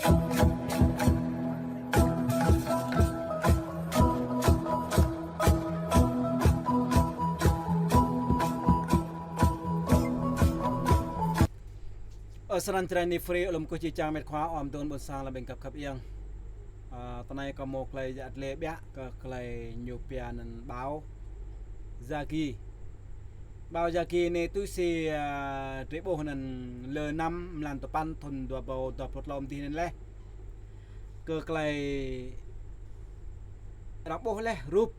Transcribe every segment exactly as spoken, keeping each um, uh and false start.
Ơ, sơnăn tơrai ni free, alum kơ či čang met khua, ôm tun ƀôn sang lăm ƀing khăp khăp iăng. Ơ, tơnai kâo mâo tơlơi yăt lĕ biă kơ tơlơi ñu pia anăn Báo Gia Ghi. Báo Gia Ghi anai tui si, ơ, drơi ƀuh anăn lơ năm mlan tơpăn thun dua rơbâo dua pluh tlâo dih anăn leh. Kơ tơlơi arăng ƀuh leh rup,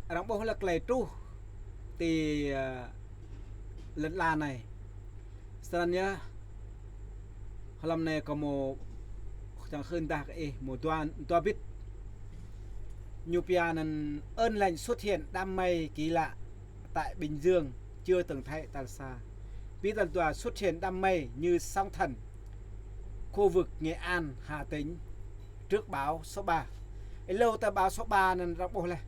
arăng ƀuh leh tơlơi truh ti, ơ, lŏn ala anai. Sơnăn yơh, hlăm anai kâo mâo čang hưn dah kơ ih mâo dua, dua bit. Ñu pia anăn ơn lành xuất hiện đám mây kỳ lạ tại Bình Dương chưa từng thấy tan xa. Bit tal dua xuất hiện đám mây như sóng thần khu vực Nghệ An, Hà Tĩnh trước bão số ba. Êlâo ta bão số ba anăn arăng ƀuh leh.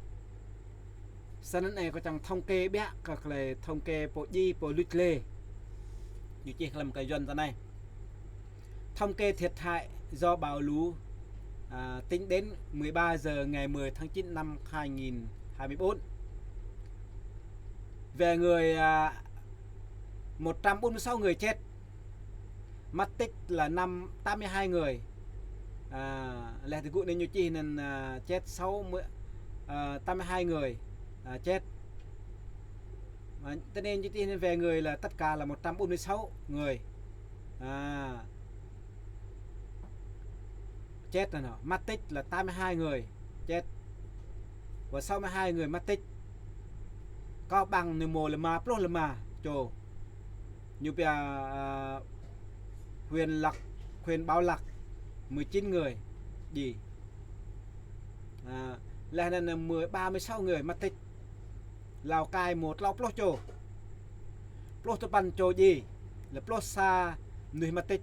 Sơnăn anai kâo čang thống kê biă kơ tơlơi thống kê pô djai pô luč lê. Ñu čih hlăm kơ Yuăn tơnai. Thống kê thiệt hại do bão lũ, à, tính đến mười ba giờ ngày mười tháng chín năm hai nghìn hai mươi bốn. Về người, à, một trăm bốn mươi sáu người chết. Mất tích là năm, tám mươi hai người. À, leh tơgŭ anai ñu čih anăn, à, chết sáu mươi, à, tám mươi hai người, à, chết. Mà tơ anai ñu čih anăn về người là tất cả là một trăm bốn mươi sáu người. À, chết rồi nó. Mất tích là tám mươi hai người chết. Và sáu mươi hai người mất tích. Cao Bằng anai mâo lima pluh lima čô. Ñu pia, à, huyện Lắk, huyện Bảo Lộc, mười chín người djai. À, leh anăn mười, ba mươi sáu người mất tích. Lào Cai mâo tlâo pluh čô. Pluh tơpăn čô djai, leh pluh sa mnuih mất tích.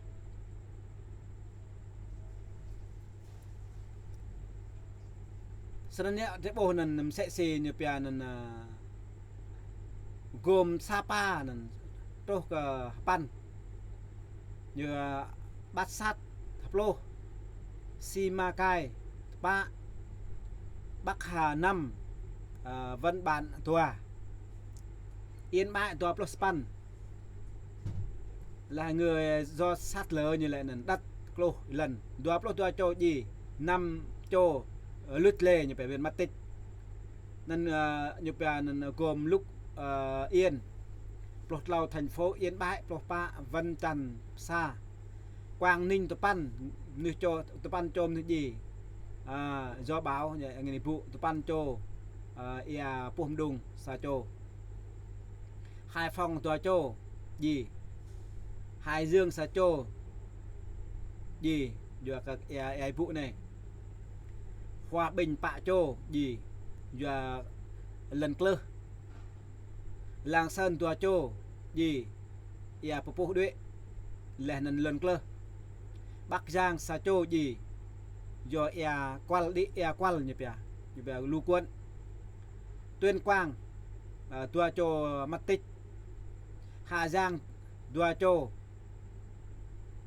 Sơnăn yơh, drơi ƀuh anăn msĕ si ñu pia anăn, à, gôm Sapa anăn truh kơ hơpăn. Ñu, à, Bát Sát hơpluh, Simacai tơpă, Bắc Hà năm, à, Văn Bản dua, Yên Bái dua pluh sapăn. Là người do sạt lở ñu lĕ anăn đăt kluh lăn. Dua pluh dua čô djai, năm čô, ơ, luč lê ñu pia wơ̆t mất tích. Anăn, ơ, ñu pia anăn gôm Lục, ơ, Yên, pluh tlâo thành phố Yên Bái, pluh pă Văn Chấn sa, Quảng Ninh tơpăn mnuih čô, tơpăn čô mnuih djai, ơ, do bão ñu, ñu anai ƀuh tơpăn čô, ơ, ia puh mđung sa čô. Hải Phòng dua čô djai. Hải Dương sa čô djai, yua kơ ia, ia ƀuh anai. Hòa Bình pă čô djai, yua lăn klưh. Lạng Sơn dua čô djai, ia pơpuh đuĕ, leh anăn lăn klưh. Bắc Giang sa čô djai, yua ia kual đĭ, ia kual ñu pia, ñu pia lũ cuốn. Tuyên Quang, à, dua čô mất tích. Hà Giang dua čô,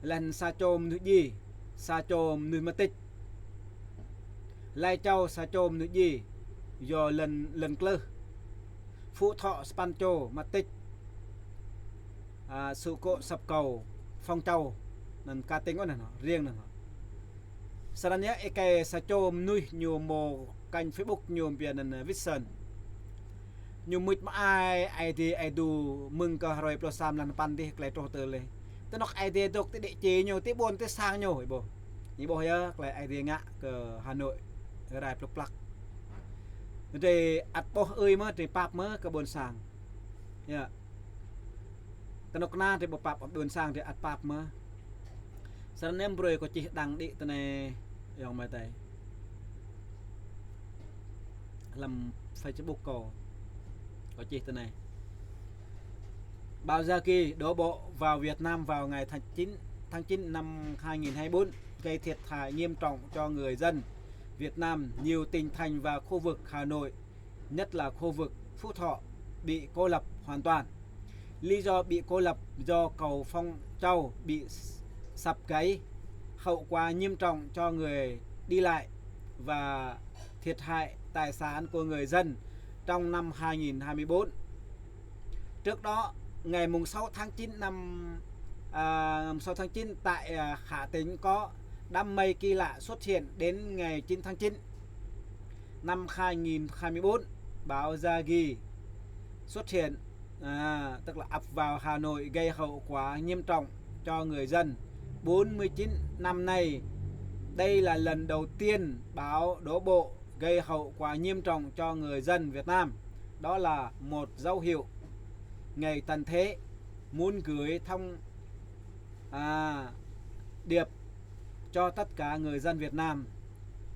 leh anăn sa čô mnuih djai, sa čô mnuih mất tích. Lai Châu sa čô mnuih djai, yua lăn, lăn klưh. Phú Thọ sapăn čô mất tích. À, sự cố sập cầu Phong Châu, anăn ka tỉnh ôh anăn, riêng anăn. Sơnăn yơh, êkei sa čô mnuih ñu mâo kênh Facebook ñu pia anăn Vision. Ñu mưč mơai Aê Diê Aê Diê mơ̆ng kơ hrơi pluh sa mlan sapăn dih tơlơi truh tơlơi. Tơ anŏ Aê Diê dôk ti đĭ či ñu, ti ƀuôn ti sang ñu, ih ƀuh. Ih ƀuh yơh, tơlơi Aê Diê ngă kơ Hà Nội rai plŭk plăk. Drei ăt ƀuh ơi mơ̆, drei pap mơ̆ kơ ƀuôn sang. Yơh. Kơnuk kơna drei ƀu pap ƀuôn sang drei ăt pap mơ̆. Sơnăn anăn brơi kâo čih đăng đĭ tơ anai ayŏng amai adơi. Hlăm Facebook kâo, kâo čih tơ anai. Bão Yagi đổ bộ vào Việt Nam vào ngày tháng chín, tháng chín năm hai nghìn hai mươi bốn, gây thiệt hại nghiêm trọng cho người dân Việt Nam, nhiều tỉnh thành và khu vực Hà Nội, nhất là khu vực Phú Thọ, bị cô lập hoàn toàn. Lý do bị cô lập do cầu Phong Châu bị s-, sập gãy, hậu quả nghiêm trọng cho người đi lại và thiệt hại tài sản của người dân trong năm hai nghìn hai mươi bốn. Trước đó, ngày mùng sáu tháng chín năm, à, mùng sáu tháng chín tại, à, Hà Tĩnh có đám mây kỳ lạ xuất hiện đến ngày chín tháng chín năm hai nghìn hai mươi bốn, bão Yagi xuất hiện, à, tức là ập vào Hà Nội gây hậu quả nghiêm trọng cho người dân. Bốn mươi chín năm nay, đây là lần đầu tiên bão đổ bộ gây hậu quả nghiêm trọng cho người dân Việt Nam. Đó là một dấu hiệu ngày tận thế muốn gửi thông, à, điệp cho tất cả người dân Việt Nam,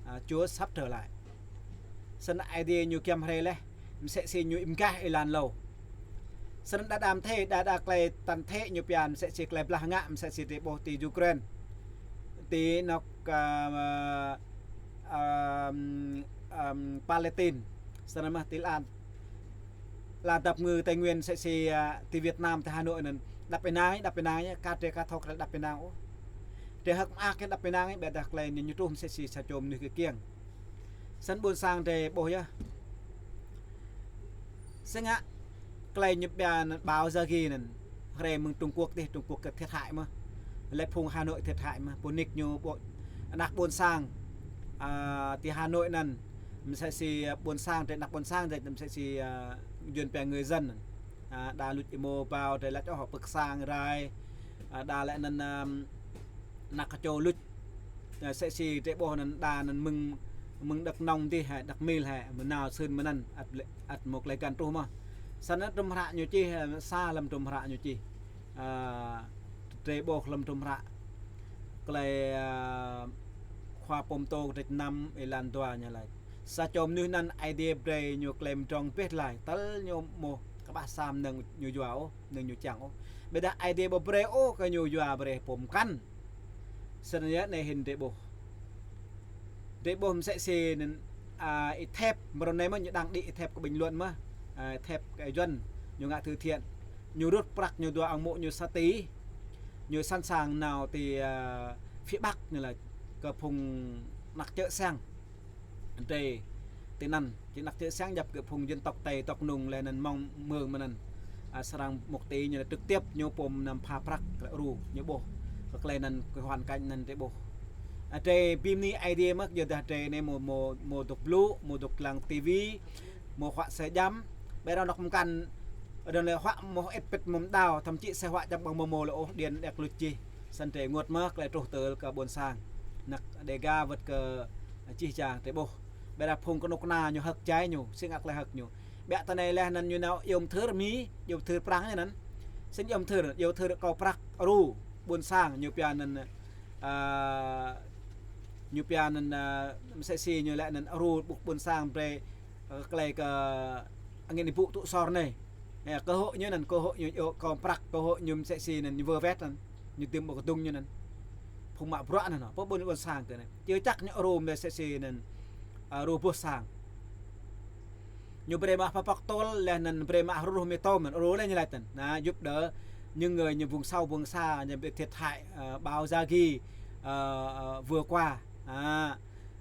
à, Chúa sắp trở lại. Snăn Aê Diê ñu kiăm hrơi leh, msĕ si ñu ƀơ̆ng gah êlan hlâo. Snăn đa đam thê, đa đa klei tăn thê ñu pia msĕ si klei blah ngă, msĕ si drei ƀuh ti Ukraine, ti anŏ, à, à, à, Palestine. Snăn mơh ti lăn, lăn dap kngư Tây Nguyên msĕ si, à, ti Việt Nam, ti Hà Nội anŭn. Đăp ênang, đăp ênang, ka drei ka thâo klei đăp ênang ôh. Drei hơ̆k mơak kơ đăp ênang, ƀiădah klei ñu truh msĕ si sa čô mnuih kơ kiăng. Snăn ƀuôn sang drei ƀuh yơh. Snăn ngă klei ñu pia anŭn bão Yagi anŭn, hrơi mơ̆ng Trung Quốc dih, Trung Quốc kơ thiệt hại mơh. Lĕ phung Hà Nội thiệt hại mơh, pô nik ñu ƀuh, anăk ƀuôn sang, à, ti Hà Nội anŭn, msĕ si, à, ƀuôn sang drei, anăk ƀuôn sang drei, msĕ si, à, yuăn pia người dân anŭn. À, đa luč êmô ƀâo, drei lač ôh pơ̆k sang rai, à, đa lĕ anŭn, à, anăk kơ čô luč. À, msĕ si drei ƀuh anŭn đa anŭn mơ̆ng, mơ̆ng Đăk Nông dih hĕ, Đăk Mil hĕ, mơnao sưn mơnăn, ăt lĕ, ăt mơ̆ klei găn truh mơh. Snăn hrŏm hră ñu čih, à, sa hlăm hrŏm hră ñu čih. À, drei ƀuh hlăm hrŏm hră klei, à, Khua Pô Mtô kdrêč năm êlan dua ñu laĭ: Sa čô mnuih anăn Aê Diê brei ñu klei mdrŏng bĕ laih, tơl ñu ƀuh kơƀah sa mơnơ̆ng ñu yua ôh, mơnơ̆ng ñu čiăng ôh. Ƀiădah Aê Diê ƀu brei ôh kơ ñu yua brei pô mkăn. Snăn yơh anai hĭn drei ƀuh. Drei ƀuh msĕ si anŭn, à, ih thĕp, mrâo anai mơh ñu đang đĭ ih thĕp kơ bình luận mơh. À, ih thĕp kơ yuăn, ñu ngă từ thiện. Ñu rŭt prăk ñu dua ang mŭ ñu sa tỉ. Ñu sẵn sàng nao ti, à, phía Bắc anai lĕ kơ phung anăk čư̆ siăng. Drei ti anăn, či anăk čư̆ siăng djăp kơ phung dân tộc Tây, tộc Nùng lĕ anŭn Mông Mơ̆ng mơnăn. À, srăng một tỉ ñu lĕ trực tiếp ñu pô mnăm pha prăk kơ ru ñu ƀuh. Kơ klei anŭn kơ hoàn cảnh anŭn drei ƀuh. À, drei bi mni Aê Diê mơh, yua dah drei anai mơ̆, mơ̆, mơ̆ dŏ blŭ, mơ̆ dŏ lăng tivi, mơ̆ huă se jăm. Ƀiădah anŏ mkăn, đơ̆ng lĕ huă mơ̆ ĕt pĕt mơ̆ mđao, thậm chí se huă jăm ƀơ̆ng mơ̆ mơ̆ lĕ ôh, điện đĕk luč čih. Snăn drei ênguôt mơh klei truh tơl kơ ƀuôn sang. Anăk Đêga wơ̆t kơ jih jang drei ƀuh. Ƀiădah phung kơnuk kơna ñu hơ̆k jai ñu, si ngă klei hơ̆k ñu. Ƀiă tơ anai leh anŭn ñu nao iâu mthưr Mi, iâu mthưr Prăng ñu anŭn. Snăn iâu mthưr, iâu mthưr kâo prăk ru, ƀuôn sang, ñu pia anŭn, à, ñu pia anŭn, à, msĕ si ñu lĕ anŭn ru ƀuh ƀuôn sang brei, à, klei kơ angĭn ƀŭ tŭ sor anai. Ơ, kơ hŏ ñu anŭn, kơ hŏ ñu, iâu kâo prăk, kơ hŏ ñu msĕ si anŭn, ñu wơr wet anŭn. Ñu dưm ƀơi kơdŭng ñu anŭn. Phung mă bruă anŭn, pơ ƀuôn ƀuôn sang tơ anai. Či čăk ñu ru msĕ si anŭn, à, ru boh sang. Ñu brei mă pơpŏk tôl, leh anŭn brei mă hruh mơtô mơ̆n, ru leh ñu laĭ tăn. Anŭn, giúp đỡ những người như vùng sâu, vùng xa, như bị thiệt hại, ờ, bão Yagi, ờ, ờ, vừa qua. Anŭn,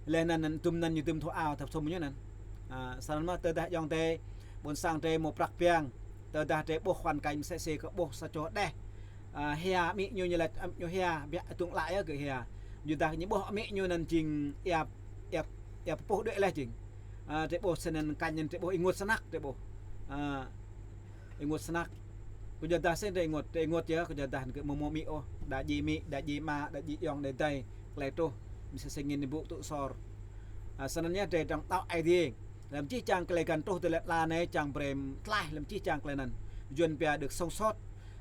leh anŭn, anŭn, dŭm anŭn ñu dưm thŭ ao, thŭ sum ñu anŭn. Anŭn, snăn mơh tơdah ayŏng adei, ƀuôn sang drei mơ̆ prăk biang, tơdah drei ƀuh hoàn cảnh msĕ si kơ ƀuh sa čô đeh. À, hia amĭ ñu ñu laĭ, amĭ ñu hia, ƀiă tŭng lă yơh kơ hia. Yua dah ñu ƀuh amĭ ñu anŭn jing ia, ia, ia pơpuh đuaĭ leh jing. À, drei ƀuh snăn kăn anŭn drei ƀuh ênguôt snăk drei ƀuh. À, ênguôt snăk. Kơ yua dah snăn drei ênguôt, drei ênguôt yơh, kơ yua dah kơ mơ̆ mơ̆ amĭ ôh, đa djai amĭ, đa djai ama, đa djai ayŏng, đa adei, klei truh, msĕ si angĭn ƀŭ tŭ sor. À, snăn yơh drei dŏng đaŏ Aê Diê. Lăm jih jang klei găn truh tơlơi tla anai čang brei tlaih lăm jih jang klei anŭn. Yuăn pia được sống sót.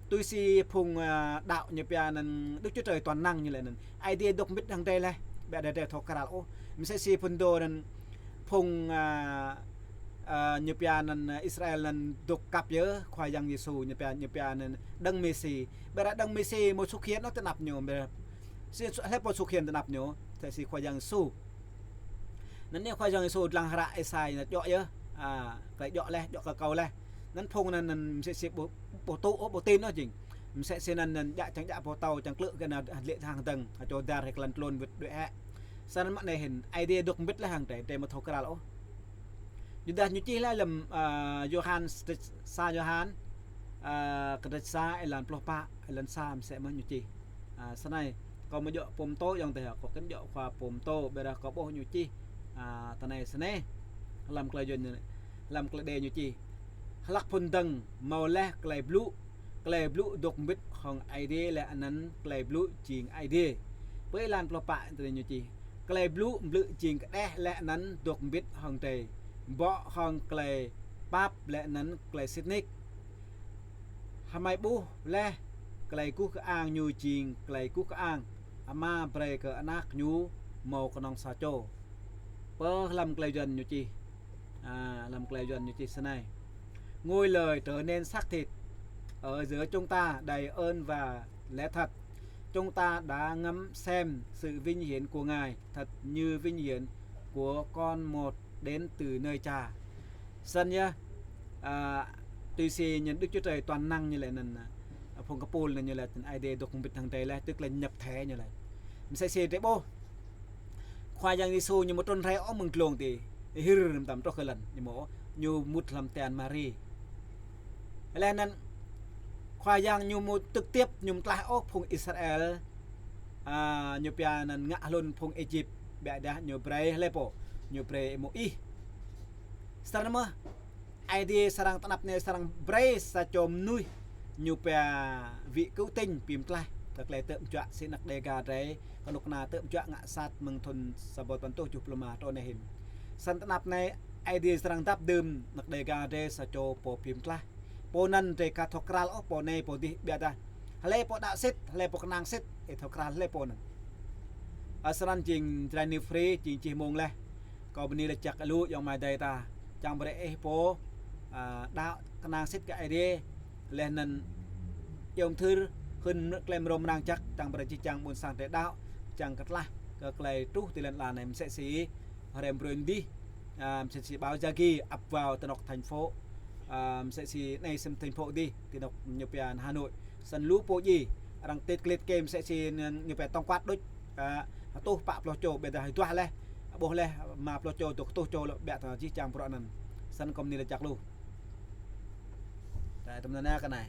Tui si phung, à, đaŏ ñu pia anŭn Đức Chúa Trời toàn năng ñu lĕ anŭn. Aê Diê dŏ mbĭt hăng drei leh. Ƀiădah drei thâo krăl ôh. Msĕ si phŭn dô anŭn phung, à, à, ñu pia anŭn, à, Israel anŭn dŏ kăp yơh Khua Yang Yêsu ñu pia, ñu pia anŭn Đấng Mêsi. Ƀiădah Đấng Mêsi mơ̆ xuất hiện ôh ti anăp ñu. Ƀiădah si hlơi pô xuất hiện ti anăp ñu. Msĕ si Khua Yang Yêsu. Anŭn yơh Khua Yang Yêsu lăng hră Êsai anŭn djŏ yơh. À, klei djŏ leh, djŏ kơ kâo leh. Anŭn phung anŭn, anŭn msĕ si ƀu, ƀu tŭ ôh, ƀu tin ôh jing. Msĕ si anŭn anŭn djă čang djă pô tâo čang klư̆ kơ anŭn lĕ hăng dơ̆ng, hăng čô dar hĕ kơ lăn tlôn wĭt đuaĭ hĕ. Săn mă anai hĭn, Aê Diê dŏ mbĭt laih hăng drei, drei mă thâo krăl ôh. Yua dah ñu čih laih lăm, a, Yôhan, sa Yôhan, a, kơdrêč sa, êlan pluh pă, êlan sa msĕ mơ̆n ñu čih. A, săn anai, kâo mă djŏ pô pơtô ayŏng adơi, kâo kăn djŏ khua pô pơtô, ƀiădah kâo ƀuh ñu čih, a, tui anai săn anai. Lăm tơlơi Yuan, lăm tơlơi Êđê ñu čih. Hlăk phŭn dơ̆ng, hmâo laih tơlơi blŭ, tơlơi blŭ dŏ mbĭt hăng Aê Diê laih anŭn tơlơi blŭ jing Aê Diê. Pơ êlan pluh pă tui anai ñu čih. Tơlơi blŭ blư̆ jing kơđeh laih anŭn dŏ mbĭt hăng drei. Bŏ hăng tơlơi pap laih anŭn tơlơi sĭt nik. Hơmâo ƀuh laih tơlơi guh kơang ñu jing tơlơi guh kơang Ama brơi kơ Anak ñu hmâo kơnơ̆ng sa čô. Pơ lăm tơlơi Yuan ñu čih. A, lăm tơlơi Yuan ñu čih săn anai. Ngôi Lời trở nên xác thịt ở giữa chúng ta đầy ơn và lẽ thật. Chúng ta đã ngắm xem sự vinh hiển của Ngài, thật như vinh hiển của con một đến từ nơi Cha. Săn yơh, a, tui si anŭn Đức Chúa Trời toàn năng ñu laĭ anŭn, a, phung kơpul anŭn ñu laĭ anŭn Aê Diê dŏ mbĭt hăng drei laih, tức là nhập thể ñu laĭ. Msĕ si drei ƀuh Khua Yang Yêsu ñu mơ̆ trŭn rai ôh mơ̆ng glông adih, hir năm tăm truh kơ lăn, ñu mơ̆, ñu mŭt hlăm tian Mari. Laih anŭn Khua Yang ñu mơ̆ trực tiếp ñu mơ̆ tlaih ôh phung Israel, a, ñu pia anŭn ngă hlŭn phung Êjip, ƀiădah ñu brơi hlơi pô, ñu brơi Môis. Săn mơ̆n, Aê Diê srăng tơnap anai srăng brơi sa čô mơnuih ñu pia vị cứu tinh pi mơtlaih kơ tơlơi tơ̆ mơčuă si anăk Đêga drei, kơnuk kơna tơ̆ mơčuă ngă sat mơ̆ng thŭn sa rơbâo tơpăn rơtuh tơjuh pluh rơma truh anai hĭn. Săn tơnap anai Aê Diê srăng dăp dưm anăk Đêga drei sa čô pô pi mơtlaih. Pô anŭn drei ka thâo krăl ôh pô anai pô adih ƀiădah hlơi pô đaŏ sĭt, hlơi pô kơnang sĭt, ih thâo krăl hlơi pô anŭn. A, srăng jing Jrai New Free, jing čih mơ̆ng laih. Kâo bơni laĭ jăk lu ayŏng amai adơi ta. Čang brơi ih pô, a, đaŏ kơnang sĭt kơ Aê Diê. Laih anŭn iâu mơthưr hưn tơlơi mrâo mrang jăk, čang brơi jih jang ƀuôn sang drei đaŏ, čang kơtlaih kơ tơlơi truh ti lăn ala anai msĕ si hrơi brơi adih, a, msĕ si bão Yagi ăp wao ti anŏ thành phố, a, msĕ si anai sĭt thành phố adih, ti anŏ ñu pia Hà Nội. Săn lu pô djai, arăng tĭt klĭt kơ msĕ si ñu pia tổng quát đôč, a, hơtuh pă pluh čô, ƀiădah hơduah laih, ƀuh laih, rơma pluh čô, dua hơtuh čô lŏ ƀiă tơ jih jang bruă anŭn. Săn kâo bơni laĭ jăk lu. Tơdah tơm anai kơ anai.